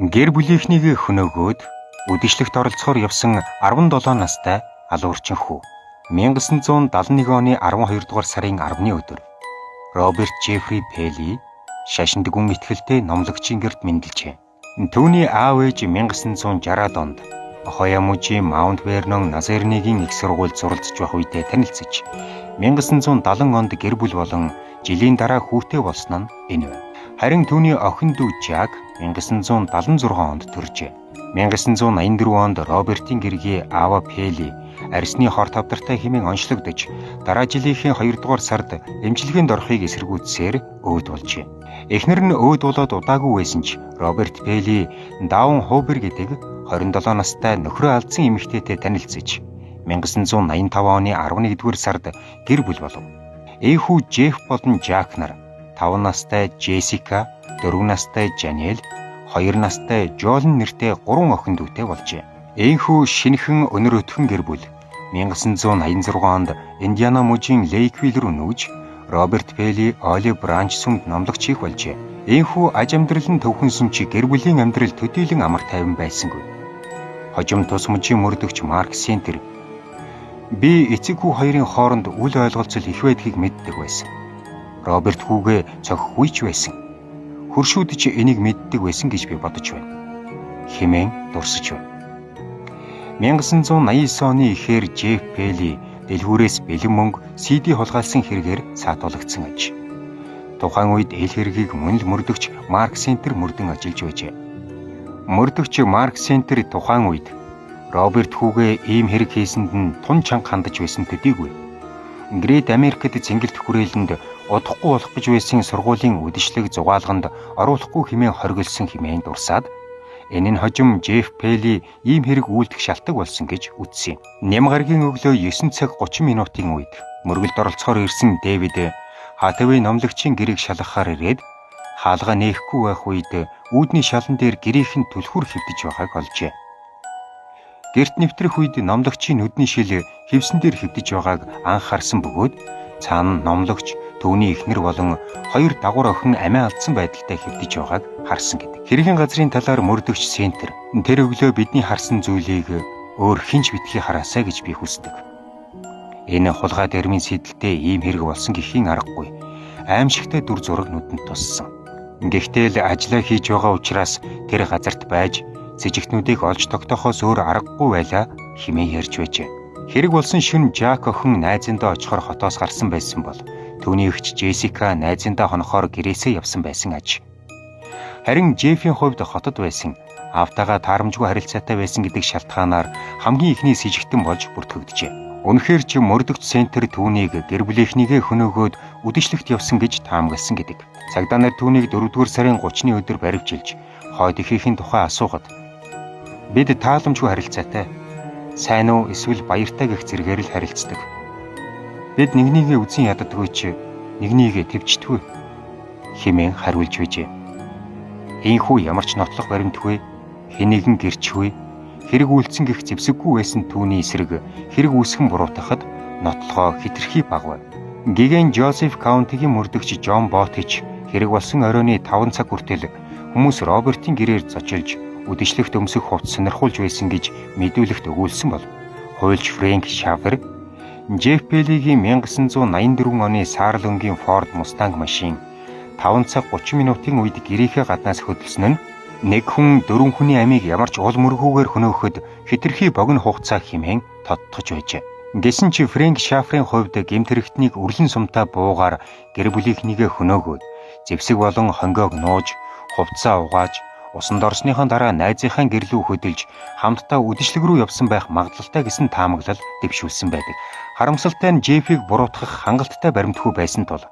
Гэр бүлийнхнийг хөнөөгөөд үдэшлэгт оролцохоор явсан 17 настай алуурчин хүү. 1971 оны 12 дугаар сарын 10-ны өдөр Роберт Джеффри Пели шашинд гүн итгэлтэй номлогчийн гэрт мэндэлжээ. Түүний аав ээж 1960-ад онд Охая мужийн Маунт Вернон Назарныгийн их сургуульд суралцж байх үедээ танилцж 1970 онд гэр бүл болон жилийн дараа хүүтэй болсон нь энэ байна. Харин түүний охин дүү Жак 1976 онд төржээ. 1984 онд Робертийн гэргий Ава Пели арьсны хор тавдартай хэмээн онцлогдож дараа жилийнхээ 2 дугаар сард эмчилгээнд орохыг эсэргүүцсээр өөд болжээ. Эхнэр нь өөд болоод удаагүй байсан ч Роберт Пели Даун Хобер гэдэг 27 настай нөхрөө алдсан эмэгтэйтэй танилцж 1985 оны 11-р сард гэр бүл болов. Эйхүү Джеф болон Жак нар 5 настай Джессика, 4 настай Жанел, 2 настай Жолн нэртэй 3 охин дүүтэй болжээ. Эйхүү шинэхэн өнөр өтгөн гэр бүл 1986 онд Индиана мужийн Лейквилл рүү нүүж Роберт Пели Оли Бранч сүмд номлогч хийх болжээ. Эйхүү аж амьдрал нь төвхөнсөн чи гэр бүлийн амьдрал төдийлөн амар тайван байсангүй. Хожим тус мужийн мөрдөгч Марк Сентер би эцэг хүү хоёрын хооронд үл ойлголцол их байдгийг мэддэг байсан. Роберт хүүгээ цохихгүй ч байсан. Хөршүүд ч энийг мэддэг байсан гэж би бодож байна. Хэмээн дурсаж байна. 1989 оны ихээр Джеф Пели дэлгүүрээс бэлэн мөнгө CD хулгайлсан хэрэгээр саатуулагдсан аж. Тухайн үед эл хэргийг мөн л мөрдөгч Марк Сентер мөрдөн ажиллаж байжээ. Мөрдөгч Марк Сентер тухайн үед Роберт хүүгээ ийм хэрэг хийсэнд нь тун чанга хандаж байсан төдийгүй. Грейт Америкт цэнгэлт хүрээлэнд удахгүй болох гэж байсан сургуулийн үдэшлэг зугаалганд оруулахгүй хэмээн хоригдсон хэмээн дурсаад энэ нь хожим Джеф Пели ийм хэрэг үйлдэх шалтгаан болсон гэж үздсэн юм. Ням гарагийн өглөө 9 цаг 30 минутын үед мөргөлд оролцохоор ирсэн Дэвид Хатавей номлогчийн гэрийг шалгахаар ирээд хаалга нээхгүй байх үед үүдний шалан дээр гэрийнх нь түлхүүр хэвтэж байгааг олжээ. Гэрт нэвтрэх үед номлогчийн нүдний шил хэвсэн дээр хэвтэж байгааг анх харсан бөгөөд цаана номлогч түүний эхнэр болон хоёр дагавар охин амиа алдсан байдалтай хэвтэж байгааг харсан гэдэг. Хэргийн газрын талаар мөрдөгч Сентер тэр өглөө бидний харсан зүйлийг өөр хэн ч битгий хараасай гэж би хүсдэг. Энэ хулгай дэрмийн сэдэлтэй ийм хэрэг болсон гэхийн аргагүй. Аимшигтай дүр зураг нүдэнд туссан. Гэхдээ л ажлаа хийж байгаа учраас тэр газарт байж сэжигтнүүдийг олж тогтоохоос өөр аргагүй байлаа хэмээн ярьж байжээ. Хэрэг болсон шөнө Жак охин найзындаа очихоор хотоос гарсан байсан бол түүний эгч Джессика найзындаа хонохоор гэрээсээ явсан байсан аж. Харин Джеффийн хувьд хотод байсан аавтайгаа таарамжгүй харилцаатай байсан гэдэг шалтгаанаар хамгийн эхний сэжигтэн болж бүртгэгджээ. Үнэхээр ч мөрдөгч Сентер түүнийг гэр бүлийнхнийгээ хөнөөгөөд үдэшлэгт явсан гэж таамагласан гэдэг. Цагдаа нар түүнийг 4-р сарын 30-ны өдөр баривчилж хойд эхийнхэн тухай асуухад бид тааламжгүй харилцаатай сайн уу эсвэл баяртай гэх зэрэгээр л харилцдаг. Бид нэгнийгээ үзэн яддаггүй ч нэгнийгээ тэвчдэггүй хэмээн хариулж байжээ. Ийхүү ямар ч нотлох баримтгүй хэн нэгэн гэрчгүй хэрэг үйлдсэн гэх зэвсэггүй байсан түүний эсрэг хэрэг үүсгэн буруутгахад нотлохоо хэтэрхий бага байв. Гэгэн Жозеф Каунтигийн мөрдөгч Джон Ботич хэрэг болсон оройн 5 цаг хүртэл хүмүүс Робертийн гэрээр зочилж үдэшлэгт өмсөх хувцас сонирхуулж байсан гэж мэдүүлэгт өгүүлсэн бол хуульч Фрэнк Шафер Джеф Пелигийн 1984 оны саарл өнгийн Ford Mustang машин 5 цаг 30 минутын үед гэрийнхээ гаднаас хөдөлсөн нь нэг хүн дөрвөн хүний амийг ямар ч уул мөргүүгээр хөнөөхөд хэтэрхий богино хугацаа хэмээн тодтогч байжээ. Гэсэн чи Фрэнк Шафрын хувьд гэмт хэрэгтнийг үрлэн сумтай буугаар гэр бүлийнхнийгээ хөнөөгөөд зэвсэг болон хонгиог нууж хувцсаа угааж усанд орсныхон дараа найзынхаа гэр лүү хөдөлж хамтдаа үдэшлэг рүү явсан байх магадлалтай гэсэн таамаглал дэвшүүлсэн байдаг. Харамсалтай нь Джеффийг буруутгах хангалттай баримтгүй байсан тул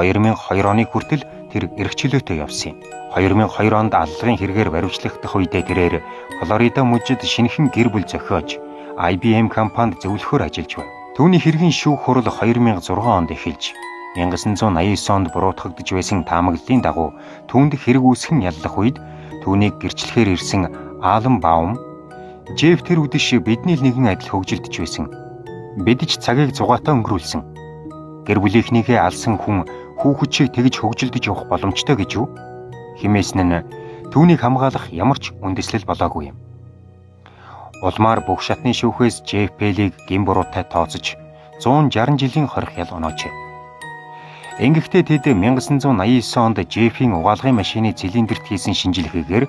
2002 оны хүртэл тэр эрх чөлөөтэй явсан юм. 2002 онд аллагын хэрэгээр баривчлагдах үедээ тэрээр Флорида мужид шинэхэн гэр бүл зохиож IBM компанид зөвлөхөөр ажиллаж байв. Түүний хэргийн шүүх хурал 2006 онд эхэлж 1989 онд буруутгагдж байсан таамаглалын дагуу түүнд хэрэг үүсгэн яллах үед түүнийг гэрчлэхээр ирсэн Алан Баум Джеф тэр үдэш бидний л нэгэн адил хөгжилдөж байсан. Бид ч цагийг зугаатай өнгөрүүлсэн. Гэр бүлийнхнийгээ алсан хүн хүүхэд шиг тэгж хөгжилдөж явах боломжтой гэж юу? Хэмээсэн нь Түүнийг хамгаалах ямар ч үндэслэл болоогүй юм. Улмаар бүх шатны шүүхээс Джеф Пелийг гэм буруутай тооцож 160 жилийн хорих ял оноожээ. Ингэхдээ тэд 1989 онд Джеффийн угаалгын машины цилиндрт хийсэн шинжилгээгээр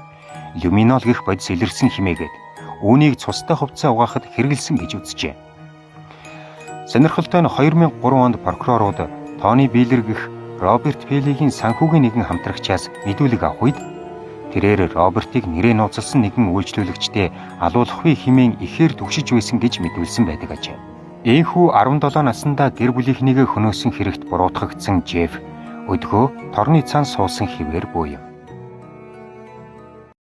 люминол гэх бодис илэрсэн химээгээд үүнийг цустай хувцас угаахад хэрэглэсэн гэж үзжээ. Сонирхолтой нь 2003 онд прокурорууд Тони Биллер гэх Роберт Пелигийн санхүүгийн нэгэн хамтрагчаас мэдүүлэг авах үед тэрээр Робертыг нэрээ нууцласан нэгэн үйлчлүүлэгчтэй алуулахгүй хэмээн ихээр түгшиж байсан гэж мэдүүлсэн байдаг ажээ. Ийхүү 17 наснда гэр бүлийнхнийгээ хөнөөсөн хэрэгт буруутгагдсан Джеф өдгөө торны цаан суусан хэвээр буу юм.